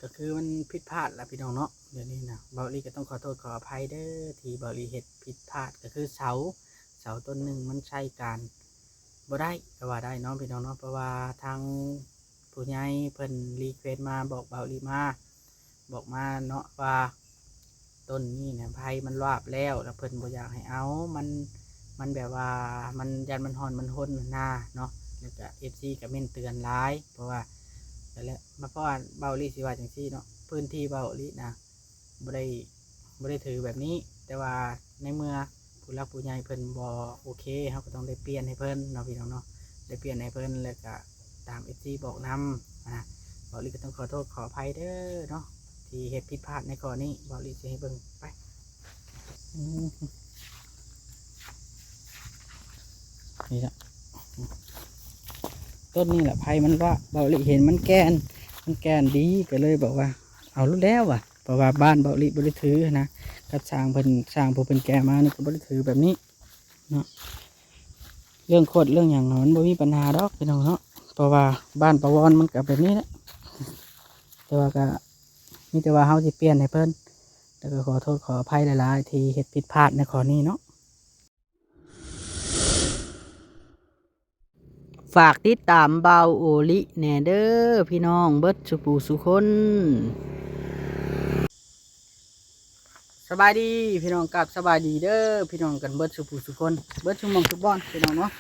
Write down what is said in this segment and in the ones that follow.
ກໍຄືມັນຜິດພາດລະພີ່ນ້ອງເນາະ. ດຽວນີ້ນະ ເບົາຫຼີກໍຕ້ອງຂໍໂທດຂໍອະໄພເດີ ທີ່ເບົາຫຼີເຮັດຜິດພາດ ກໍຄືເສົາ ເສົາຕົ້ນໜຶ່ງມັນໃຊ້ການບໍ່ໄດ້ກໍວ່າໄດ້ເນາະພີ່ນ້ອງເນາະ. ເພາະວ່າທາງຜູ້ໃຫຍ່ເພິ່ນຣີເຄວສມາ ບອກເບົາຫຼີມາ ບອກມາເນາະວ່າ ຕົ້ນນີ້ນະໄຟມັນລາບແລ້ວ ແລ້ວເພິ່ນບໍ່ຢາກໃຫ້ເອົາ ມັນ ມັນແບບວ່າ ມັນ ຢ້ານມັນຮ້ອນມັນຮົນຫັ້ນນາເນາະ. ແລ້ວກະເອັຟຊີກະເມັ້ນເຕືອນຫຼາຍ ເພາະວ່າ ແລ້ວ ມາ ເພາະວ່າເບົາຫຼີຊິວ່າຈັ່ງຊີ້ເນາະ ພື້ນທີ່ເບົາຫຼີນະ ບໍ່ໄດ້ ບໍ່ໄດ້ຖືແບບນີ້ ແຕ່ວ່າໃນເມື່ອຜູ້ຫຼັກຜູ້ໃຫຍ່ເພິ່ນບໍ່ໂອເຄ ເຮົາກໍຕ້ອງໄດ້ປ່ຽນໃຫ້ເພິ່ນເນາະພີ່ນ້ອງເນາະ. ໄດ້ປ່ຽນໃຫ້ເພິ່ນ ແລ້ວກະຕາມເອັຟຊີບອກນຳນະ. ເບົາຫຼີກໍຕ້ອງຂໍໂທດຂໍອະໄພເດີເນາະ ທີ່ເຮັດຜິດພາດໃນຂໍ້ນີ້. ເບົາຫຼີຊິໃຫ້ເບິ່ງໄປ ອືມ ນີ້ລະ ຕົ້ນນີ້ລະໄຟມັນລາບ ເບົາຫຼີເຫັນມັນແກ່ນ ມັນແກ່ນດີ ກໍເລີຍບອກວ່າ ເອົາໂລດແລ້ວວ່າ ເພາະວ່າບ້ານເບົາຫຼີບໍ່ໄດ້ຖືນະ ກັບຊ່າງເພິ່ນ ຊ່າງຜູ້ເພິ່ນແກ່ມານີ້ກໍບໍ່ໄດ້ຖືແບບນີ້ເນາະ. ເລື່ອງຂົດເລື່ອງຫຍັງມັນບໍ່ມີບັນຫາດອກພີ່ນ້ອງເນາະ ເພາະວ່າບ້ານປາວອນມັນກໍແບບນີ້ແຫຼະ. ແຕ່ວ່າກໍມີແຕ່ວ່າເຮົາຊິປ່ຽນໃຫ້ເພິ່ນ ແລ້ວກໍຂໍໂທດຂໍອະໄພຫຼາຍໆ ທີ່ເຮັດຜິດພາດໃນຂໍ້ນີ້ເນາະ. ຝາກຕິດຕາມບ່າວໂອລິແດ່ເດີພີ່ນ້ອງເບິດສູ່ຜູ້ສູ່ຄົນ. ສະບາຍດີພີ່ນ້ອງ ກັບສະບາຍດີເດີພີ່ນ້ອງກັນເບິດສູ່ຜູ້ສູ່ຄົນ ເບິດສູ່ໝ່ອງສູ່ບ່ອນພີ່ນ້ອງເນາະ.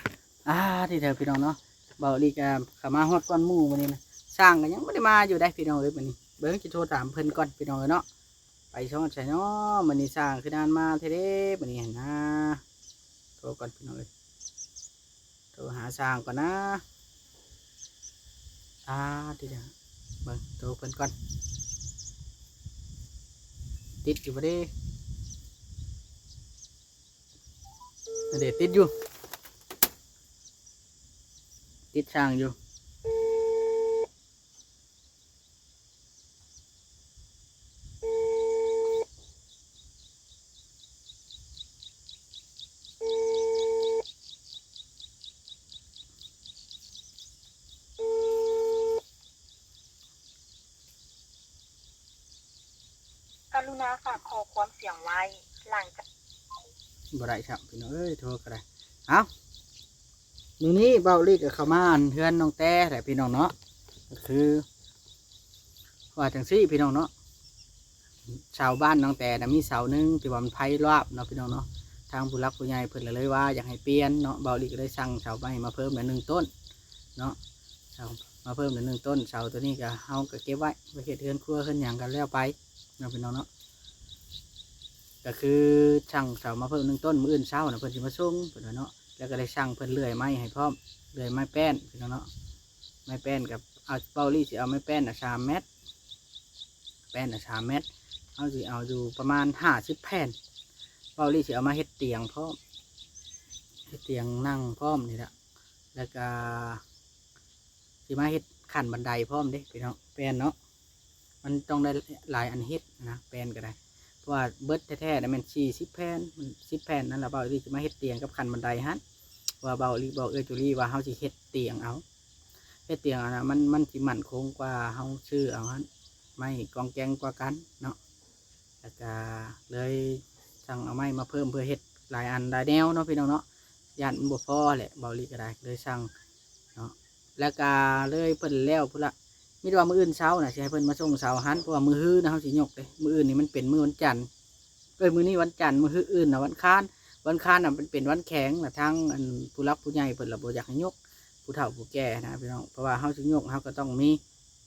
ອ່າ ທີ່ແທ້ພີ່ນ້ອງເນາະ ບ່າວໂອລິກໍເຂົ້າມາຮອດກ່ອນໝູ່ມື້ນີ້ນະ ຊ່າງກໍຍັງບໍ່ໄດ້ມາຢູ່ໃດພີ່ນ້ອງເອີຍ. ມື້ນີ້ເບິ່ງ ຊິໂທຖາມເພິ່ນກ່ອນພີ່ນ້ອງເອີຍເນາະ ໄປຊອດໃສເນາະ. ມື້ນີ້ຊ່າງຄືນານມາແທ້ເດ້ມື້ນີ້ຫັ້ນນາ. ໂທກ່ອນພີ່ນ້ອງເອີຍ ໂທຫາຊ່າງກ່ອນນາ. ອ່າ ຕິດ ເບິ່ງໂທເພິ່ນກ່ອນ ຕິດຢູ່ບໍ່ເດ? ອັນເດ ຕິດຢູ່ ຕິດຊ່າງຢູ່. ກະລຸນາຝາກຂໍ້ຄວາມສຽງໄວ້ ຫຼັງຈາກ ບໍ່ໄດ້ຊ້ຳພີ່ນ້ອງເອີຍ ໂທກໍໄດ້. ເອົ້າ ມື້ນີ້ບ່າວອີລີກໍເຂົ້າມາອັນເຮືອນນ້ອງແຕ້ແຫຼະພີ່ນ້ອງເນາະ. ກໍຄືວ່າຈັ່ງຊີ້ພີ່ນ້ອງເນາະ ເສົາບ້ານນ້ອງແຕ້ນະ ມີເສົາໜຶ່ງທີ່ວ່າມັນໄຟລາບເນາະພີ່ນ້ອງເນາະ. ທາງຜູ້ຫຼັກຜູ້ໃຫຍ່ເພິ່ນລະເລີຍວ່າຢາກໃຫ້ປ່ຽນເນາະ ບ່າວອີລີກໍເລີຍສັ່ງເສົາໄມ້ມາເພີ່ມໜ້ອຍໜຶ່ງຕົ້ນເນາະ ເສົາມາເພີ່ມໜ້ອຍໜຶ່ງຕົ້ນ. ເສົາໂຕນີ້ກໍເຮົາກໍເກັບໄວ້ ໄວ້ເຮັດເຮືອນຄົວເຮືອນຫຍັງກໍແລ້ວໄປເນາະພີ່ນ້ອງເນາະ. ກໍຄືສັ່ງເສົາມາເພີ່ມໜຶ່ງຕົ້ນ ມື້ອື່ນເຊົ້ານະເພິ່ນຊິມາສົ່ງເພິ່ນວ່າເນາະ. ແລ້ວກໍໄດ້ສັ່ງເພິ່ນເລື່ອຍໄມ້ໃຫ້ພ້ອມ ເລື່ອຍໄມ້ແປ້ນພີ່ນ້ອງເນາະ. ໄມ້ແປ້ນກັບ ເອົາ ບ່າວອີລີຊິເອົາໄມ້ແປ້ນນະສາມແມັດ ແປ້ນນະສາມແມັດ ເຮົາຊິເອົາຢູ່ປະມານຫ້າສິບແຜ່ນ. ບ່າວອີລີຊິເອົາມາເຮັດຕຽງພ້ອມ ເຮັດຕຽງນັ່ງພ້ອມນີ້ແຫຼະ ແລ້ວກໍ ຊິມາເຮັດຂັ້ນບັນໄດພ້ອມເດ້ພີ່ນ້ອງ ແປ້ນເນາະ. ມັນຕ້ອງໄດ້ຫຼາຍອັນເຮັດນະ ແປ້ນກໍໄດ້ ເພາະວ່າເບິດແທ້ໆນະແມ່ນສີ່ສິບແຜ່ນ ມັນສິບແຜ່ນນັ້ນລະ ບ່າວອີລີຊິມາເຮັດຕຽງກັບຂັ້ນບັນໄດຫັ້ນ. ເພາະວ່າບ່າວອີລີບອກເອື້ອຍຈູລີວ່າເຮົາຊິເຮັດຕຽງເອົາ ເຮັດຕຽງເອົານະ ມັນ ມັນຊິໝັ້ນຄົງກວ່າເຮົາຊື້ເອົາຫັ້ນ ໄມ້ກອງແກງກວ່າກັນເນາະ. ແລ້ວກະເລີຍສັ່ງເອົາໄມ້ມາເພີ່ມ ເພື່ອເຮັດຫຼາຍອັນຫຼາຍແນວເນາະພີ່ນ້ອງເນາະ ຢ້ານມັນບໍ່ພໍແຫຼະ ບ່າວອີລີກໍໄດ້ ເລີຍສັ່ງເນາະ. ແລ້ວກະເລີຍເພິ່ນແລ້ວພຸ້ນລະ ມີແຕ່ວ່າມື້ອື່ນເຊົ້ານະ ຊິໃຫ້ເພິ່ນມາສົ່ງເສົາຫັ້ນ ເພາະວ່າມື້ຮືນນະເຮົາຊິຍົກເດ້. ມື້ອື່ນນີ້ມັນເປັນມື້ວັນຈັນ ເອີຍ ມື້ນີ້ວັນຈັນ ມື້ຮືອື່ນນະວັນຄານ ວັນຄານນະມັນເປັນວັນແຂງລະ ທາງອັນຜູ້ຫຼັກຜູ້ໃຫຍ່ເພິ່ນລະບໍ່ຢາກໃຫ້ຍົກ ຜູ້ເຖົ້າຜູ້ແກ່ນະພີ່ນ້ອງ. ເພາະວ່າເຮົາຊິຍົກ ເຮົາກໍຕ້ອງມີ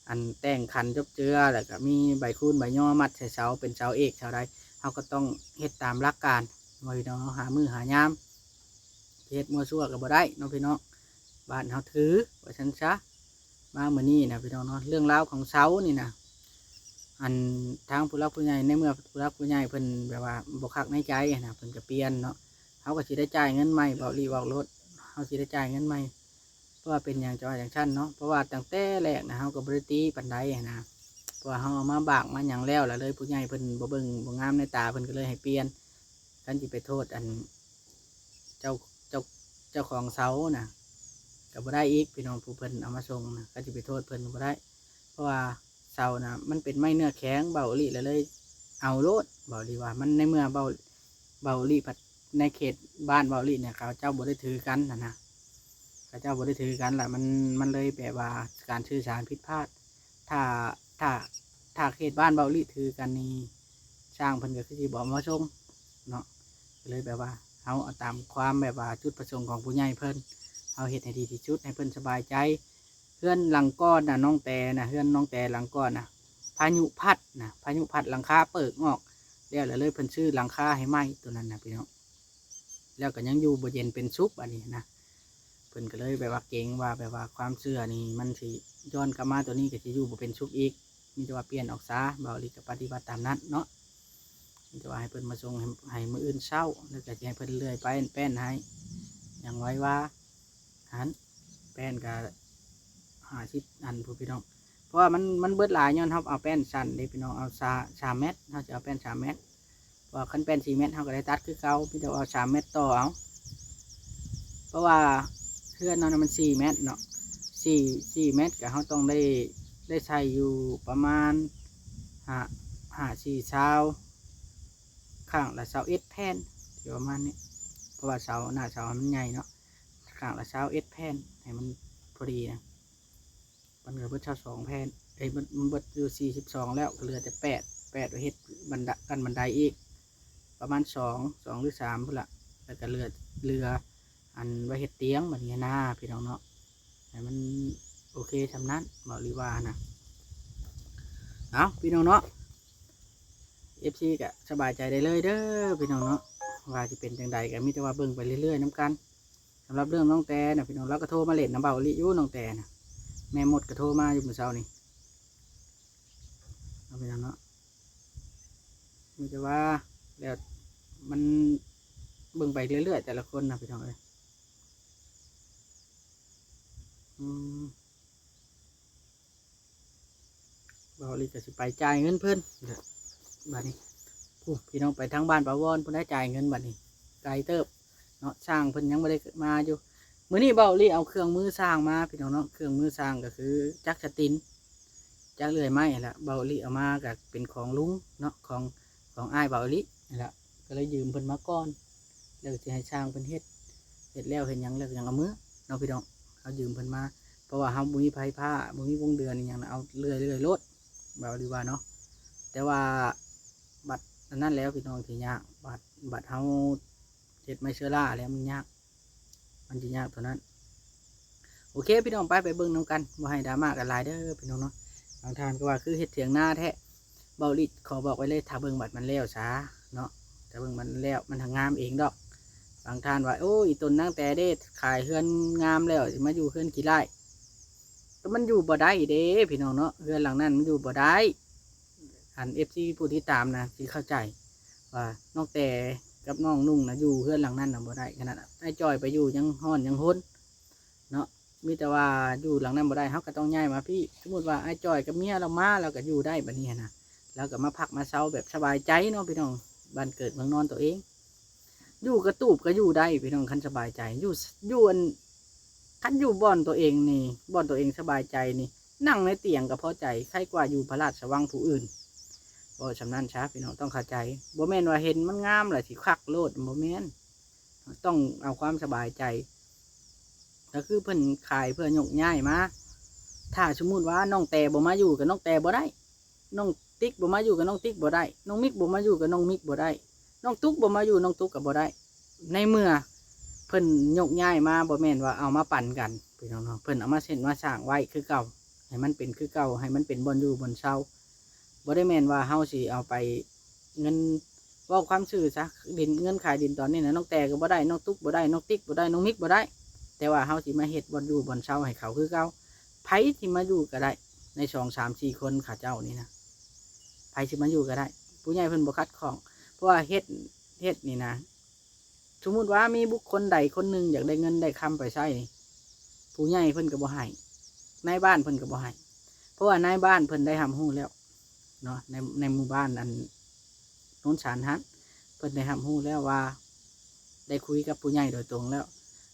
ອັນແຕ່ງຂັນຈົບເຈືອ ແລ້ວກໍມີໃບຄູນໃບຍໍມັດໃສ່ເສົາ ເປັນເສົາເອກເສົາໃດ ເຮົາກໍຕ້ອງເຮັດຕາມຫຼັກການເນາະພີ່ນ້ອງເນາະ. ຫາມື້ຫາຍາມ ຊິເຮັດມົ້ວຊົ່ວກໍບໍ່ໄດ້ເນາະພີ່ນ້ອງ ບ້ານເຮົາຖືວ່າຊັ້ນຊະ. ມາມື້ນີ້ນະພີ່ນ້ອງເນາະ ເລື່ອງລາວຂອງເສົານີ້ນະ ອັນທາງຜູ້ຫຼັກຜູ້ໃຫຍ່ ໃນເມື່ອຜູ້ຫຼັກຜູ້ໃຫຍ່ເພິ່ນແບບວ່າບໍ່ຄັກໃນໃຈນະ ເພິ່ນກໍປ່ຽນເນາະ ເຮົາກໍຊິໄດ້ຈ່າຍເງິນໃໝ່ ເວົ້າອີຫຼີເວົ້າໂລດ ເຮົາຊິໄດ້ຈ່າຍເງິນໃໝ່. ເພາະວ່າເປັນຫຍັງຈະວ່າຈັ່ງຊັ້ນເນາະ ເພາະວ່າຕັ້ງແຕ່ແລກນະ ເຮົາກໍບໍ່ໄດ້ຕິປານໃດຫັ້ນນະ ເພາະວ່າເຮົາເອົາມາບາກມາຫຍັງແລ້ວ ລະເລີຍຜູ້ໃຫຍ່ເພິ່ນບໍ່ເບິ່ງບໍ່ງາມໃນຕາ ເພິ່ນກໍເລີຍໃຫ້ປ່ຽນ. ຄັນຊິໄປໂທດອັນ ເຈົ້າ ເຈົ້າ ເຈົ້າຂອງເສົານະ ກໍບໍ່ໄດ້ອີກພີ່ນ້ອງ ຜູ້ເພິ່ນເອົາມາສົ່ງນະ ຄັນຊິໄປໂທດເພິ່ນກໍບໍ່ໄດ້ ເພາະວ່າ ເສົານະ ມັນເປັນໄມ້ເນື້ອແຂງ ເບົາອີ່ຫຼີລະເລີຍເອົາໂລດ ເບົາອີ່ຫຼີວ່າ ມັນໃນເມື່ອເບົາ ເບົາອີ່ຫຼີພັດ ໃນເຂດບ້ານເບົາອີ່ຫຼີນີ້ ເຂົາເຈົ້າບໍ່ໄດ້ຖືກັນຫັ້ນນະ ເຂົາເຈົ້າບໍ່ໄດ້ຖືກັນລະ ມັນ ມັນເລີຍແບບວ່າການສື່ສານຜິດພາດ ຖ້າ ຖ້າ ຖ້າເຂດບ້ານເບົາອີ່ຫຼີຖືກັນນີ້ ຊ່າງເພິ່ນກໍຄືຊິບໍ່ເອົາມາສົ່ງເນາະ ກໍເລີຍແບບວ່າ ເຮົາເອົາຕາມຄວາມແບບວ່າຈຸດປະສົງຂອງຜູ້ໃຫຍ່ເພິ່ນ ເຮົາເຮັດໃຫ້ດີທີ່ສຸດ ໃຫ້ເພິ່ນສະບາຍໃຈ. ເຮືອນຫຼັງກ່ອນນະ ນ້ອງແຕນະ ເຮືອນນ້ອງແຕຫຼັງກ່ອນນະ ພາຍຸພັດນະ ພາຍຸພັດຫຼັງຄາເປີກອອກ ແລ້ວລະເລີຍເພິ່ນຊື້ຫຼັງຄາໃຫ້ໃໝ່ໂຕນັ້ນນະພີ່ນ້ອງ ແລ້ວກໍຍັງຢູ່ບໍ່ເຢັນເປັນສຸກບາດນີ້ນະ ເພິ່ນກໍເລີຍແບບວ່າເກງວ່າ ແບບວ່າຄວາມເຊື່ອນີ້ມັນຊິຍ້ອນກັບມາ ໂຕນີ້ກໍຊິຢູ່ບໍ່ເປັນສຸກອີກ ມີແຕ່ວ່າປ່ຽນອອກຊາ ເບົາອີ່ຫຼີກໍປະຕິບັດຕາມນັ້ນເນາະ ມີແຕ່ວ່າໃຫ້ເພິ່ນມາສົ່ງໃຫ້ ໃຫ້ມື້ອື່ນເຊົ້າ ແລ້ວກໍຊິໃຫ້ເພິ່ນເລື່ອຍໄປແປ້ນໃຫ້ ຫຍັງໄວວາ ຫັ້ນ ແປ້ນກະຫ້າສິບອັນພຸ້ນພີ່ນ້ອງ ເພາະວ່າມັນ ມັນເບິດຫຼາຍ ຍ້ອນເຮົາເອົາແປ້ນສັ້ນເດ້ພີ່ນ້ອງ ເອົາສາມ ສາມແມັດ ເຮົາຊິເອົາແປ້ນສາມແມັດ ເພາະວ່າຄັນແປ້ນສີ່ແມັດ ເຮົາກໍໄດ້ຕັດຄືເກົ່າ ມີແຕ່ວ່າເອົາສາມແມັດຕໍ່ເອົາ ເພາະວ່າເຮືອນເຮົານະມັນສີ່ແມັດເນາະ ສີ່ ສີ່ແມັດ ກໍເຮົາຕ້ອງໄດ້ ໄດ້ໃສ່ຢູ່ປະມານ ຫ້າ ຫ້າສີ່ຊາວ ຂ້າງລະຊາວເອັດແຜ່ນ ຊິປະມານນີ້ ເພາະວ່າເສົາ ໜ້າເສົາມັນໃຫຍ່ເນາະ ຂ້າງລະຊາວເອັດແຜ່ນ ໃຫ້ມັນພໍດີນະ ມັນກໍເບິດຊາວສອງແຜ່ນ ເອີຍ ມັນ ມັນເບິດຢູ່ສີ່ສິບສອງແລ້ວ ກໍເຫຼືອແຕ່ແປດ ແປດໄວ້ເຮັດບັນດາ ຂັ້ນບັນໄດອີກ ປະມານສອງ ສອງຫຼືສາມພຸ້ນລະ ແລ້ວກໍເຫຼືອ ເຫຼືອອັນໄວ້ເຮັດຕຽງບາດນີ້ນະ ພີ່ນ້ອງເນາະ ໃຫ້ມັນໂອເຄຊ່ຳນັ້ນ ເວົ້າຫຼືວ່ານະ ເອົ້າ ພີ່ນ້ອງເນາະ ເອັຟຊີ ກໍສະບາຍໃຈໄດ້ເລີຍເດີພີ່ນ້ອງເນາະ ວ່າຊິເປັນຈັ່ງໃດ ກໍມີແຕ່ວ່າເບິ່ງໄປເລື້ອຍໆນຳກັນ. ສຳລັບເລື່ອງນ້ອງແຕນະພີ່ນ້ອງ ລາວກໍໂທມາຫຼິ້ນນຳເບົາອີ່ຫຼີຢູ່ ນ້ອງແຕນະ ແມ່ມົດກໍໂທມາຢູ່ມື້ເຊົ້ານີ້ ເອົາໄປນຳເນາະ ມີແຕ່ວ່າ ແລ້ວມັນເບິ່ງໄປເລື້ອຍໆ ແຕ່ລະຄົນນະພີ່ນ້ອງເອີຍ ອືມ ເບົາອີ່ຫຼີກໍຊິໄປຈ່າຍເງິນເພິ່ນ ບາດນີ້ ໂອ້ ພີ່ນ້ອງໄປທາງບ້ານປາວອນພຸ້ນໄດ໋ ຈ່າຍເງິນບາດນີ້ ໄກເຕີບເນາະ ຊ່າງເພິ່ນຍັງບໍ່ໄດ້ມາຢູ່ ມື້ນີ້ເບົາອີ່ຫຼີເອົາເຄື່ອງມືຊ່າງມາພີ່ນ້ອງເນາະ ເຄື່ອງມືຊ່າງກໍຄືຈັກສະຕິນ ຈັກເລື່ອຍໄມ້ຫັ້ນລະ ເບົາອີ່ຫຼີເອົາມາກໍເປັນຂອງລຸງເນາະ ຂອງ ຂອງອ້າຍເບົາອີ່ຫຼີຫັ້ນລະ ກໍເລີຍຢືມເພິ່ນມາກ່ອນ ແລ້ວກໍຊິໃຫ້ຊ່າງເພິ່ນເຮັດ ເຮັດແລ້ວເຮັດຫຍັງແລ້ວກໍຍັງເອົາເມືອເນາະພີ່ນ້ອງ ເຮົາຢືມເພິ່ນມາ ເພາະວ່າເຮົາບໍ່ມີໄຟຟ້າ ບໍ່ມີວົງເດືອນອີ່ຫຍັງນະ ເອົາເລື່ອຍໆໂລດ ເວົ້າດີວ່າເນາະ ແຕ່ວ່າບັດອັນນັ້ນແລ້ວພີ່ນ້ອງທີ່ຍາກ ບັດ ບັດເຮົາເຮັດໄມ້ເຊື້ອລາແລ້ວມັນຍາກ ມັນຊິຍາກເທົ່ານັ້ນ ໂອເຄພີ່ນ້ອງ ໄປ ໄປເບິ່ງນຳກັນ ບໍ່ໃຫ້ດຣາມາກັນຫຼາຍເດີພີ່ນ້ອງເນາະ ບາງທ່ານກໍວ່າຄືເຮັດຖຽງນາແທ້ ເບົາອີ່ຫຼີຂໍບອກໄວ້ເລີຍ ຖ້າເບິ່ງບັດມັນແລ້ວຊາເນາະ ຖ້າເບິ່ງມັນແລ້ວມັນຫາງາມເອງດອກ ບາງທ່ານວ່າ ໂອ້ຍ ອີ່ຕົນນາງແຕເດ້ ຂາຍເຮືອນງາມແລ້ວ ຊິມາຢູ່ເຮືອນຂີ້ລ້າຍ ກໍມັນຢູ່ບໍ່ໄດ້ເດ້ພີ່ນ້ອງເນາະ ເຮືອນຫຼັງນັ້ນມັນຢູ່ບໍ່ໄດ້ ອັນເອັຟຊີຜູ້ຕິດຕາມນະຊິເຂົ້າໃຈວ່ານ້ອງແຕກັບນ້ອງນຸ່ງນະ ຢູ່ເຮືອນຫຼັງນັ້ນນະບໍ່ໄດ້ ຂະໜາດອ້າຍຈ່ອຍໄປຢູ່ຍັງຮ້ອນຍັງຮົນເນາະ ມີແຕ່ວ່າຢູ່ຫຼັງນັ້ນບໍ່ໄດ້ ເຮົາກໍຕ້ອງຍ້າຍມາພີ້ ສົມມຸດວ່າອ້າຍຈ່ອຍກັບເມຍລາວມາ ລາວກໍຢູ່ໄດ້ບາດນີ້ຫັ້ນນະ ລາວກໍມາພັກມາເຊົາແບບສະບາຍໃຈເນາະພີ່ນ້ອງ ບ້ານເກີດເມືອງນອນຕົວເອງ ຢູ່ກະຕູບກໍຢູ່ໄດ້ພີ່ນ້ອງ ຄັນສະບາຍໃຈ ຢູ່ ຢູ່ອັນ ຄັນຢູ່ບ່ອນຕົວເອງນີ້ ບ່ອນຕົວເອງສະບາຍໃຈນີ້ ນັ່ງໃນຕຽງກໍພໍໃຈ ໄຄກວ່າຢູ່ພະລາຊະວັງຜູ້ອື່ນ ເວົ້າສ່ຳນັ້ນຊະພີ່ນ້ອງ ຕ້ອງເຂົ້າໃຈ ບໍ່ແມ່ນວ່າເຫັນມັນງາມແລ້ວຊິຄັກໂລດ ບໍ່ແມ່ນ ຕ້ອງເອົາຄວາມສະບາຍໃຈ ກໍຄືເພິ່ນຂາຍເພື່ອຍົກຍ້າຍມາ ຖ້າສົມມຸດວ່ານ້ອງແຕບໍ່ມາຢູ່ ກໍນ້ອງແຕບໍ່ໄດ້ ນ້ອງຕິກບໍ່ມາຢູ່ກໍນ້ອງຕິກບໍ່ໄດ້ ນ້ອງມິກບໍ່ມາຢູ່ກໍນ້ອງມິກບໍ່ໄດ້ ນ້ອງຕຸກບໍ່ມາຢູ່ນ້ອງຕຸກກໍບໍ່ໄດ້ ໃນເມື່ອເພິ່ນຍົກຍ້າຍມາ ບໍ່ແມ່ນວ່າເອົາມາປັນກັນພີ່ນ້ອງເນາະ ເພິ່ນເອົາມາເຊັນມາສ້າງໄວ້ຄືເກົ່າ ໃຫ້ມັນເປັນຄືເກົ່າ ໃຫ້ມັນເປັນບ່ອນຢູ່ບ່ອນເຊົາ ບໍ່ໄດ້ແມ່ນວ່າເຮົາຊິເອົາໄປ ເງິນ ເວົ້າຄວາມຊື່ຊະ ດິນ ເງິນຂາຍດິນຕອນນີ້ນະ ນ້ອງແຕກໍບໍ່ໄດ້ ນ້ອງຕຸກບໍ່ໄດ້ ນ້ອງຕິກບໍ່ໄດ້ ນ້ອງມິກບໍ່ໄດ້ ແຕ່ວ່າເຮົາຊິມາເຮັດບ່ອນຢູ່ບ່ອນເຊົາໃຫ້ເຂົາຄືເກົ່າ ໃຜຊິມາຢູ່ກໍໄດ້ ໃນສອງສາມສີ່ຄົນເຂົາເຈົ້ານີ້ນະ ໃຜຊິມາຢູ່ກໍໄດ້ ຜູ້ໃຫຍ່ເພິ່ນບໍ່ຂັດຂ້ອງ ເພາະວ່າເຮັດ ເຮັດນີ້ນະ ສົມມຸດວ່າມີບຸກຄົນໃດຄົນໜຶ່ງຢາກໄດ້ເງິນໄດ້ຄຳໄປໃຊ້ນີ້ ຜູ້ໃຫຍ່ເພິ່ນກໍບໍ່ໃຫ້ ນາຍບ້ານເພິ່ນກໍບໍ່ໃຫ້ ເພາະວ່ານາຍບ້ານເພິ່ນໄດ້ຮັບຮູ້ແລ້ວເນາະ ໃນ ໃນໝູ່ບ້ານອັນໂນນສານຫັ້ນ ເພິ່ນໄດ້ຮັບຮູ້ແລ້ວວ່າ ໄດ້ຄຸຍກັບຜູ້ໃຫຍ່ໂດຍຕົງແລ້ວ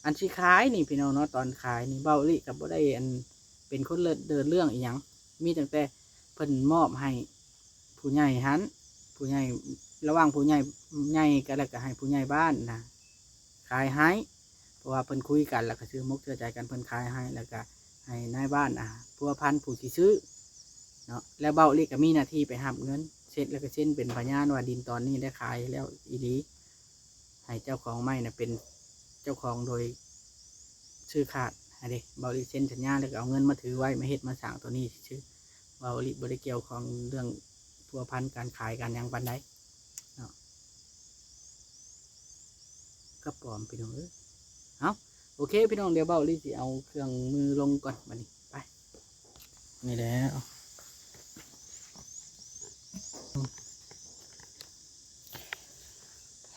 ອັນຊິຂາຍນີ້ພີ່ນ້ອງເນາະ ຕອນຂາຍນີ້ເບົາອີ່ຫຼີກໍບໍ່ໄດ້ອັນ ເປັນຄົນເລີດເດີນເລື່ອງອີ່ຫຍັງ ມີຕັ້ງແຕ່ ເພິ່ນມອບໃຫ້ຜູ້ໃຫຍ່ຫັ້ນ ຜູ້ໃຫຍ່ ລະຫວ່າງຜູ້ໃຫຍ່ ໃຫຍ່ກໍ ແລ້ວກໍໃຫ້ຜູ້ໃຫຍ່ບ້ານນະ ຂາຍໃຫ້ ເພາະວ່າເພິ່ນຄຸຍກັນ ແລ້ວກໍເຊື່ອມົກເຊື່ອໃຈກັນ ເພິ່ນຂາຍໃຫ້ ແລ້ວກໍໃຫ້ນາຍບ້ານ ອ່າ ພົວພັນຜູ້ຊິຊື້ເນາະ ແລ້ວເບົາອີ່ຫຼີກໍມີໜ້າທີ່ໄປຮັບເງິນ ເຊັນ ແລ້ວກໍເຊັນເປັນພະຍານວ່າດິນຕອນນີ້ໄດ້ຂາຍແລ້ວອີ່ຫຼີ ໃຫ້ເຈົ້າຂອງໃໝ່ນະເປັນເຈົ້າຂອງໂດຍຊື້ຂາດໃຫ້ເດ້ ເບົາອີ່ຫຼີເຊັນສັນຍາ ແລ້ວກໍເອົາເງິນມາຖືໄວ້ ມາເຮັດມາສ້າງໂຕນີ້ຊື່ໆ ເບົາອີ່ຫຼີບໍ່ໄດ້ກ່ຽວຂ້ອງເລື່ອງພົວພັນການຂາຍການຫຍັງປານໃດເນາະ. ກັບປອມ ພີ່ນ້ອງເອີຍ. ເອົ້າ ໂອເຄ ພີ່ນ້ອງ ດຽວເບົາອີ່ຫຼີຊິເອົາເຄື່ອງມືລົງກ່ອນ ບາດນີ້ ໄປ ນີ້ແຫຼະ ເ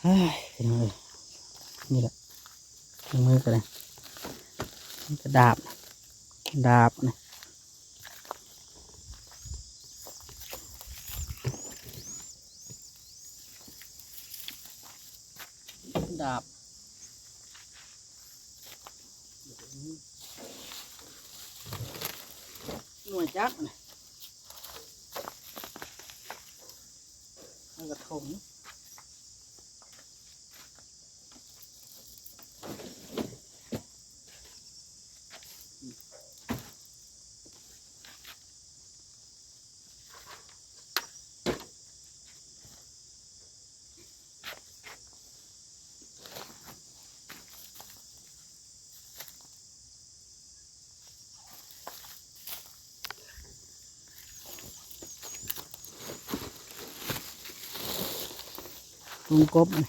ຮີ້ຍ ພີ່ນ້ອງເອີຍ ນີ້ແຫຼະ ເຄື່ອງມືກໍໄດ້ ມັນກໍດາບ ດາບນີ້ ດາບ ໜ່ວຍຈັກນີ້ ແລ້ວກໍຖົງ วงกบ ເອີ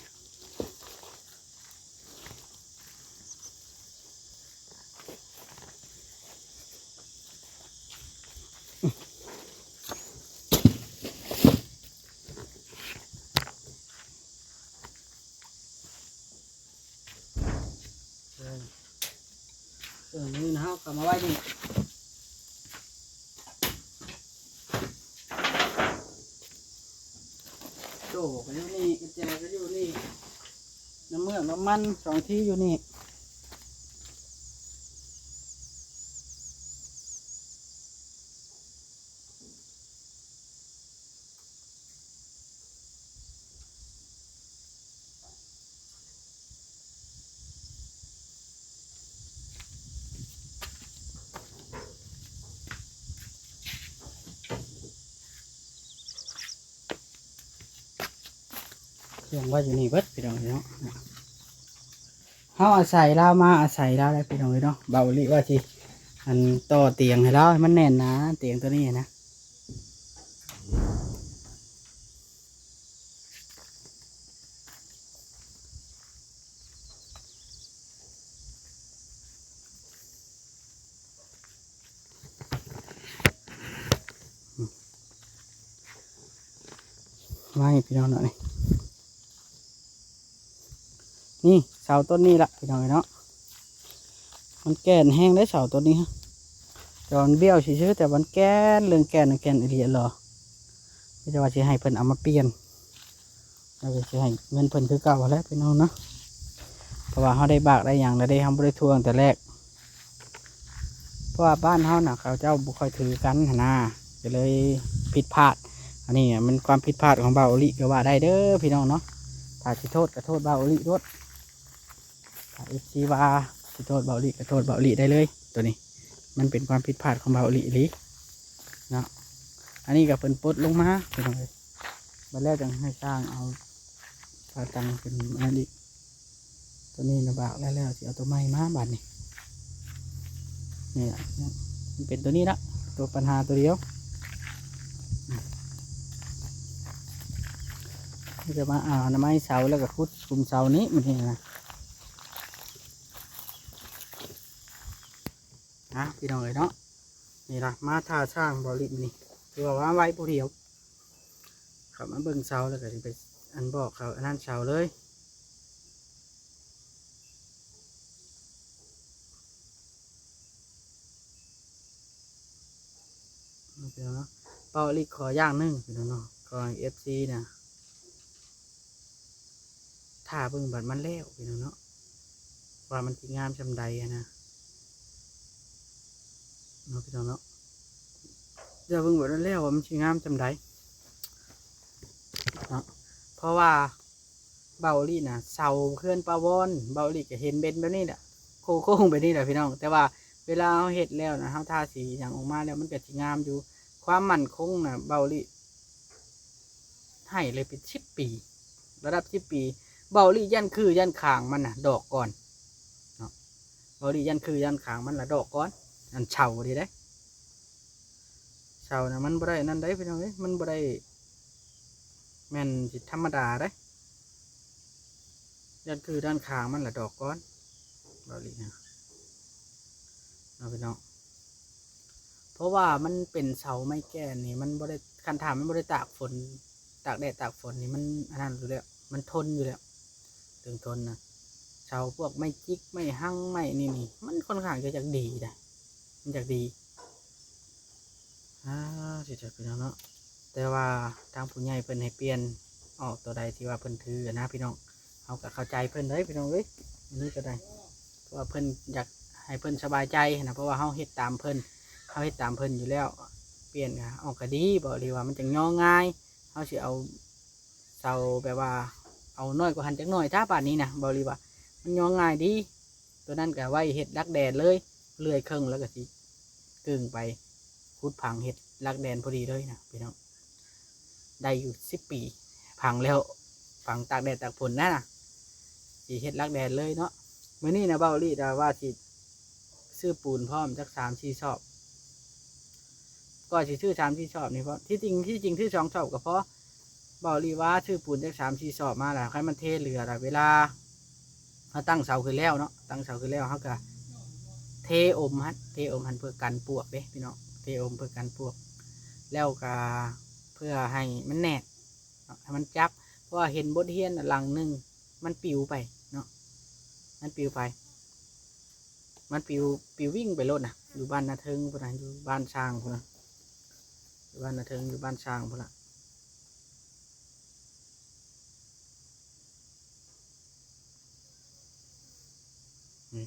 ເອີ ນີ້ນະ ເຮົາກໍມາໄວ້ນີ້ ໂສ້ກໍຢູ່ນີ້ ກຸນແຈກໍຢູ່ນີ້ ນ້ຳເມືອກນ້ຳມັນສອງທີ່ຢູ່ນີ້. ເຄື່ອງໄວ້ຢູ່ນີ້ເບິດ ພີ່ນ້ອງເອີຍເນາະ. ເຮົາອາໄສລາວມາອາໄສລາວແລ້ວ ພີ່ນ້ອງເອີຍເນາະ. ເບົາອີ່ຫຼີວ່າຊິ ອັນ ຕໍ່ຕຽງໃຫ້ລາວໃຫ້ມັນແໜ້ນໜາ ຕຽງຕົວນີ້ນະ. ໄວ້ ພີ່ນ້ອງເນາະ ນີ້ ນີ້ເສົາຕົ້ນນີ້ລະ ພີ່ນ້ອງເອີຍເນາະ. ມັນແກ່ນແຮງເດ້ເສົາຕົ້ນນີ້ ແຕ່ວ່າມັນບ້ຽວຊື່ໆ ແຕ່ມັນແກ່ນ ເລື່ອງແກ່ນ ແກ່ນອີ່ຫຼີຫຼໍ. ມີແຕ່ວ່າຊິໃຫ້ເພິ່ນເອົາມາປ່ຽນ ແລ້ວກໍຊິໃຫ້ເງິນເພິ່ນຄືເກົ່າຫັ້ນແຫຼະ ພີ່ນ້ອງເນາະ. ເພາະວ່າເຮົາໄດ້ບາກໄດ້ຫຍັງແລ້ວເດ້ ເຮົາບໍ່ໄດ້ທວງແຕ່ແລກ. ເພາະວ່າບ້ານເຮົານະ ເຂົາເຈົ້າບໍ່ຄ່ອຍຖືກັນຫັ້ນນາ ກໍເລີຍຜິດພາດ. ອັນນີ້ມັນຄວາມຜິດພາດຂອງເບົາອີ່ຫຼີກໍວ່າໄດ້ເດີ ພີ່ນ້ອງເນາະ. ຖ້າຊິໂທດກໍໂທດເບົາອີ່ຫຼີໂລດ. ຖ້າເອັຟຊີວ່າຊິໂທດເບົາອີ່ຫຼີກໍໂທດເບົາອີ່ຫຼີໄດ້ເລີຍ. ໂຕນີ້ມັນເປັນຄວາມຜິດພາດຂອງເບົາອີ່ຫຼີອີ່ຫຼີເນາະ. ອັນນີ້ກໍເພິ່ນປົດລົງມາ ພີ່ນ້ອງເອີຍ. ບັດແລ້ວຈັ່ງໃຫ້ຊ່າງເອົາຂາຕັ້ງຂຶ້ນອັນນັ້ນອີກ. ໂຕນີ້ລະບາກແລ້ວ ແລ້ວຊິເອົາໂຕໃໝ່ມາບາດນີ້. ນີ້ລະ ມັນເປັນໂຕນີ້ລະ ໂຕບັນຫາໂຕດຽວ. ມີແຕ່ມາເອົາໜໍ່ໄມ້ເສົາ ແລ້ວກໍຂຸດຂຸມເສົານີ້ ມື້ນີ້ນະ. ອ່າ ພີ່ນ້ອງເອີຍເນາະ ນີ້ລະ ມາຖ້າຊ່າງເບົາອີ່ຫຼີມື້ນີ້ ຄືວ່າມາໄວຜູ້ດຽວ. ເຂົ້າມາເບິ່ງເສົາ ແລ້ວກໍຊິໄປ ອັນ ບອກເຂົາ ອັນນັ້ນເສົາເລີຍ. ພີ່ນ້ອງເນາະ ເບົາອີ່ຫຼີຂໍຢ່າງໜຶ່ງ ພີ່ນ້ອງເນາະ ຂໍໃຫ້ເອັຟຊີນະ ຖ້າເບິ່ງບັດມັນແລ້ວ ພີ່ນ້ອງເນາະ ວ່າມັນຊິງາມສ່ຳໃດຫັ້ນນະ ເນາະ ພີ່ນ້ອງເນາະ. ຈະເບິ່ງແບບນັ້ນແລ້ວວ່າມັນຊິງາມສ່ຳໃດເນາະ ເພາະວ່າເບົາອີ່ຫຼີນະ ເສົາເຮືອນປາວອນ ເບົາອີ່ຫຼີກໍເຫັນເປັນແບບນີ້ແຫຼະ ໂຄ້ງໆແບບນີ້ແຫຼະພີ່ນ້ອງ. ແຕ່ວ່າເວລາເຮົາເຮັດແລ້ວນະ ເຮົາທາສີຫຍັງອອກມາແລ້ວ ມັນກໍຊິງາມຢູ່. ຄວາມໝັ້ນຄົງນະ ເບົາອີ່ຫຼີໃຫ້ເລີຍເປັນສິບປີ ລະດັບສິບປີ. ເບົາອີ່ຫຼີຢ້ານຄືຢ້ານຄາງມັນນະດອກກ່ອນເນາະ ເບົາອີ່ຫຼີຢ້ານຄືຢ້ານຄາງມັນລະດອກກ່ອນ. ອັນເສົານີ້ເດ້ ເສົານະມັນບໍ່ໄດ້ອັນນັ້ນໃດພີ່ນ້ອງເອີຍ ມັນບໍ່ໄດ້ແມ່ນຊິທຳມະດາໃດ ຢ້ານຄືດ້ານຂ້າງມັນລະດອກກ່ອນ ເບົາຫຼີນະເນາະພີ່ນ້ອງ. ເພາະວ່າມັນເປັນເສົາໄມ້ແກ່ນນີ້ ມັນບໍ່ໄດ້ ຄັນຖ້າມັນບໍ່ໄດ້ຕາກຝົນ ຕາກແດດຕາກຝົນນີ້ ມັນອັນນັ້ນຢູ່ແລ້ວ ມັນທົນຢູ່ແລ້ວ ເຖິງທົນນະ. ເສົາພວກໄມ້ຈິກ ໄມ້ຮັງ ໄມ້ນີ້ນີ້ ມັນຄ່ອນຂ້າງຈະຢາກດີໃດ ມັນຢາກດີ ອ່າ ຊິຈັກພີ່ນ້ອງເນາະ. ແຕ່ວ່າທາງຜູ້ໃຫຍ່ເພິ່ນໃຫ້ປ່ຽນອອກໂຕໃດທີ່ວ່າເພິ່ນຖືນະພີ່ນ້ອງ ເຮົາກໍເຂົ້າໃຈເພິ່ນເດ້ພີ່ນ້ອງເອີຍ ອັນນີ້ກໍໄດ້ ເພາະວ່າເພິ່ນຢາກໃຫ້ເພິ່ນສະບາຍໃຈນະ ເພາະວ່າເຮົາເຮັດຕາມເພິ່ນ ເຮົາເຮັດຕາມເພິ່ນຢູ່ແລ້ວ ປ່ຽນກໍອອກກໍດີ ເວົ້າອີ່ຫຼີວ່າມັນຈັ່ງຍໍງ່າຍ. ເຮົາຊິເອົາເສົາແບບວ່າເອົານ້ອຍກວ່າຫັ້ນຈັກໜ້ອຍ ຖ້າປານນີ້ນະ ເວົ້າອີ່ຫຼີວ່າມັນຍໍງ່າຍດີ. ໂຕນັ້ນກໍໄວ້ເຮັດຫຼັກແດນເລີຍ ເລື່ອຍເຄິ່ງແລ້ວກໍຊິກຶ່ງໄປຂຸດຝັງເຮັດຫຼັກແດນພໍດີເລີຍນະພີ່ນ້ອງ. ໄດ້ຢູ່ສິບປີ ຝັງແລ້ວ ຝັງຕາກແດດຕາກຝົນນະ ຊິເຮັດຫຼັກແດນເລີຍເນາະ. ມື້ນີ້ນະ ເບົາອີ່ຫຼີນະວ່າຊິຊື້ປູນພ້ອມຈັກສາມສີ່ຊອບ ກໍຊິຊື້ສາມສີ່ຊອບນີ້ພໍ ທີ່ຈິງ ທີ່ຈິງຊື້ສອງຊອບກໍພໍ. ເບົາອີ່ຫຼີວ່າຊື້ປູນຈັກສາມສີ່ຊອບມາລະ ຄັນມັນເທເຫຼືອລະ ເວລາເຮົາຕັ້ງເສົາຂຶ້ນແລ້ວເນາະ ຕັ້ງເສົາຂຶ້ນແລ້ວ ເຮົາກະເທອົມຫັ້ນ ເທອົມຫັ້ນເພື່ອກັນປວກເດ້ພີ່ນ້ອງ ເທອົມເພື່ອກັນປວກ ແລ້ວກະເພື່ອໃຫ້ມັນແໜ້ນເນາະ ໃຫ້ມັນຈັບ. ເພາະວ່າເຫັນບົດຮຽນນະ ຫຼັງໜຶ່ງມັນປິວໄປເນາະ ມັນປິວໄປ ມັນປິວ ປິວວິ່ງໄປໂລດນະ ຢູ່ບ້ານນາເທິງພຸ້ນນະ ຢູ່ບ້ານຊ່າງພຸ້ນນະ ຢູ່ບ້ານນາເທິງ ຢູ່ບ້ານຊ່າງພຸ້ນລະ. ນີ້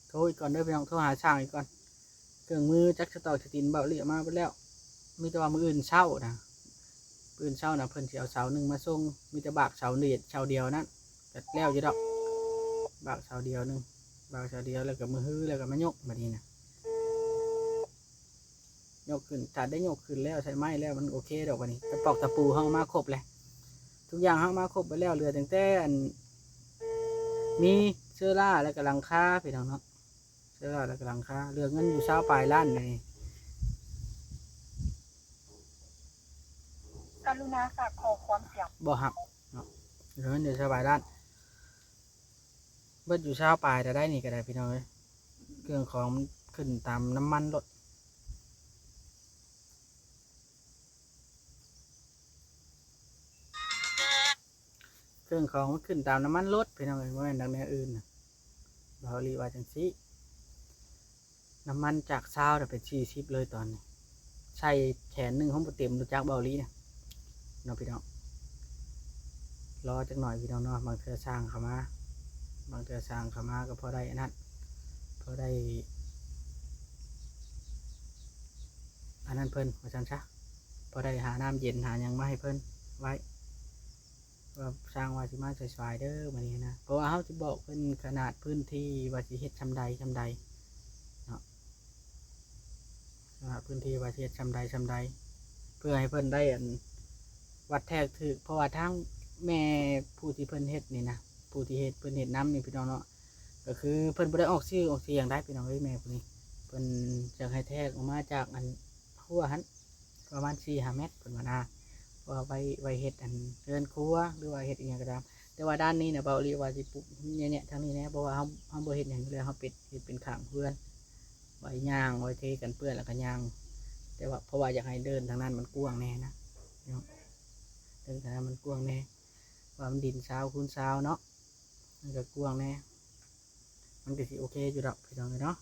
ໂທອີກກ່ອນເດີພີ່ນ້ອງ ໂທຫາຊ່າງອີກກ່ອນ. ເຄື່ອງມືຈັກສະຕອກສະຕິນເບົາອີ່ຫຼີເອົາມາເບິດແລ້ວ ມີແຕ່ວ່າມື້ອື່ນເຊົ້ານະ ມື້ອື່ນເຊົ້ານະ ເພິ່ນຊິເອົາເສົາໜຶ່ງມາສົ່ງ ມີແຕ່ບາກເສົາດຽວ ເສົາດຽວນັ້ນ ກໍແລ້ວຢູ່ດອກ ບາກເສົາດຽວໜຶ່ງ ບາກເສົາດຽວ ແລ້ວກໍມາຮື້ ແລ້ວກໍມາຍົກ ບາດນີ້ນະ ຍົກຂຶ້ນ ຖ້າໄດ້ຍົກຂຶ້ນແລ້ວ ໃສ່ໄມ້ແລ້ວ ມັນໂອເຄດອກ. ບາດນີ້ຕະປອກຕະປູເຮົາເອົາມາຄົບແລ້ວ ທຸກຢ່າງເຮົາເອົາມາຄົບເບິດແລ້ວ ເຫຼືອຕັ້ງແຕ່ອັນ ມີເຊີລາ ແລ້ວກໍຫຼັງຄາ ພີ່ນ້ອງເນາະ ເຊີລາ ແລ້ວກໍຫຼັງຄາ ເຫຼືອເງິນຢູ່ຊາວປາຍລ້ານນີ້. ກະລຸນາຝາກຂໍ້ຄວາມສຽງ ບໍ່ຮັບເນາະ ເງິນເດືອນຊາວປາຍລ້ານ ເບິດຢູ່ຊາວປາຍແຕ່ໄດ້ນີ້ກໍໄດ້ພີ່ນ້ອງເອີຍ. ເຄື່ອງຂອງມັນຂຶ້ນຕາມນ້ຳມັນໂລດ ເຄື່ອງຂອງມັນຂຶ້ນຕາມນ້ຳມັນລົດພີ່ນ້ອງເອີຍ ບໍ່ແມ່ນດອກແນວອື່ນນະ ເບົາອີ່ຫຼີວ່າຈັ່ງຊີ້. ນ້ຳມັນຈາກຊາວນະເປັນສີ່ສິບເລີຍຕອນນີ້ ໃສ່ແຂນໜຶ່ງ ຫົວບໍ່ເຕັມ ຮູ້ຈັກເບົາອີ່ຫຼີນະເນາະພີ່ນ້ອງ. ລໍຈັກໜ້ອຍພີ່ນ້ອງເນາະ ບາງເທື່ອຊ່າງເຂົ້າມາ ບາງເທື່ອຊ່າງເຂົ້າມາກໍພໍໄດ້ອັນນັ້ນ ພໍໄດ້ອັນນັ້ນເພິ່ນວ່າຊັ້ນຊະ ພໍໄດ້ຫານ້ຳເຢັນຫາຫຍັງມາໃຫ້ເພິ່ນໄວ້. ວ່າຊ່າງວ່າຊິມາຊ່ວຍໆເດີມື້ນີ້ນະ ເພາະວ່າເຮົາຊິບອກເພິ່ນຂະໜາດພື້ນທີ່ວ່າຊິເຮັດຊ່ຳໃດຊ່ຳໃດເນາະ ຂະໜາດພື້ນທີ່ວ່າຊິເຮັດຊ່ຳໃດຊ່ຳໃດ ເພື່ອໃຫ້ເພິ່ນໄດ້ອັນວັດແທກຖືກ. ເພາະວ່າທາງແມ່ຜູ້ທີ່ເພິ່ນເຮັດນີ້ນະ ຜູ້ທີ່ເຮັດ ເພິ່ນເຮັດນຳນີ້ພີ່ນ້ອງເນາະ ກໍຄືເພິ່ນບໍ່ໄດ້ອອກຊື່ອອກສຽງໃດພີ່ນ້ອງເອີຍ ແມ່ຜູ້ນີ້ ເພິ່ນຢາກໃຫ້ແທກອອກມາຈາກອັນ ຮົ້ວຫັ້ນປະມານສີ່ຫ້າແມັດເພິ່ນວ່ານະ ເພາະວ່າໄວ້ ໄວ້ເຮັດອັນເຮືອນຄົວ ຫຼືວ່າເຮັດອີ່ຫຍັງກໍຕາມ. ແຕ່ວ່າດ້ານນີ້ນະ ເບົາອີ່ຫຼີວ່າຊິປຸກແຍະໆທາງນີ້ແດ່ ເພາະວ່າເຮົາ ເຮົາບໍ່ເຮັດຫຍັງຢູ່ແລ້ວ ເຮົາເປັດ ເຮັດເປັນຂ້າງເຮືອນ ໄວ້ຍ່າງ ໄວ້ເທກັນເປື້ອນ ແລ້ວກໍຍ່າງ. ແຕ່ວ່າ ເພາະວ່າຢາກໃຫ້ເດີນທາງນັ້ນມັນກວ້າງແດ່ນະ ເດີນທາງນັ້ນມັນກວ້າງແດ່ ວ່າມັນດິນຊາວຄູນຊາວເນາະ ມັນກໍກວ້າງແດ່ ມັນກໍຊິໂອເຄຢູ່ດອກພີ່ນ້ອງເອີຍເນາະ.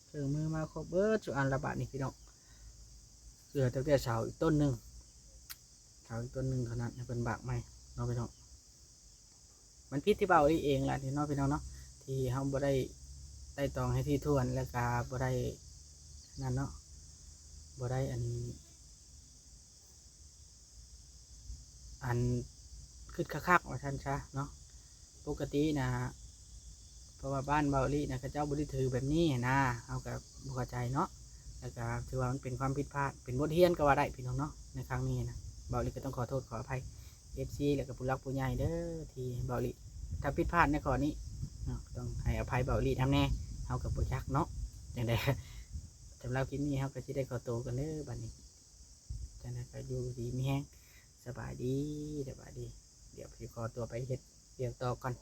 ເຄື່ອງມືມາຄົບເບິດສູ່ອັນລະບາດນີ້ພີ່ນ້ອງ ເຫຼືອແຕ່ເສົາອີກຕົ້ນໜຶ່ງ ເສົາອີກຕົ້ນໜຶ່ງເທົ່ານັ້ນ ໃຫ້ເພິ່ນບາກໃໝ່ເນາະພີ່ນ້ອງ. ມັນຜິດທີ່ເບົາອີ່ຫຼີເອງລະເນາະພີ່ນ້ອງເນາະ ທີ່ເຮົາບໍ່ໄດ້ໄຕ່ຕອງໃຫ້ຖີ່ຖ້ວນ ແລ້ວກະບໍ່ໄດ້ ນັ້ນເນາະ ບໍ່ໄດ້ອັນ ອັນຄຶດຄັກໆ ວ່າຊັ້ນຊະເນາະ. ປົກກະຕິນະ ເພາະວ່າບ້ານເບົາອີ່ຫຼີນະ ເຂົາເຈົ້າບໍ່ໄດ້ຖືແບບນີ້ນະ ເຮົາກໍບໍ່ເຂົ້າໃຈເນາະ. ແລ້ວກໍຖືວ່າມັນເປັນຄວາມຜິດພາດ ເປັນບົດຮຽນກໍວ່າໄດ້ພີ່ນ້ອງເນາະ. ໃນຄັ້ງນີ້ນະ ເບົາອີ່ຫຼີກໍຕ້ອງຂໍໂທດຂໍອະໄພ ເອັຟຊີ ແລ້ວກໍຜູ້ຫຼັກຜູ້ໃຫຍ່ເດີ ທີ່ເບົາອີ່ຫຼີ ຖ້າຜິດພາດໃນຂໍ້ນີ້ເນາະ ຕ້ອງໃຫ້ອະໄພເບົາອີ່ຫຼີນຳແດ່. ເຮົາກໍບໍ່ຈັກເນາະ ຈັ່ງໃດ ສຳລັບຄລິບນີ້ເຮົາກໍຊິໄດ້ຂໍໂຕກ່ອນເດີບັດນີ້. ຈັ່ງໃດກໍຢູ່ດີມີແຮງ ສະບາຍດີ ສະບາຍດີ. ດຽວຊິຂໍຕົວໄປເຮັດວຽກຕໍ່ກ່ອນ.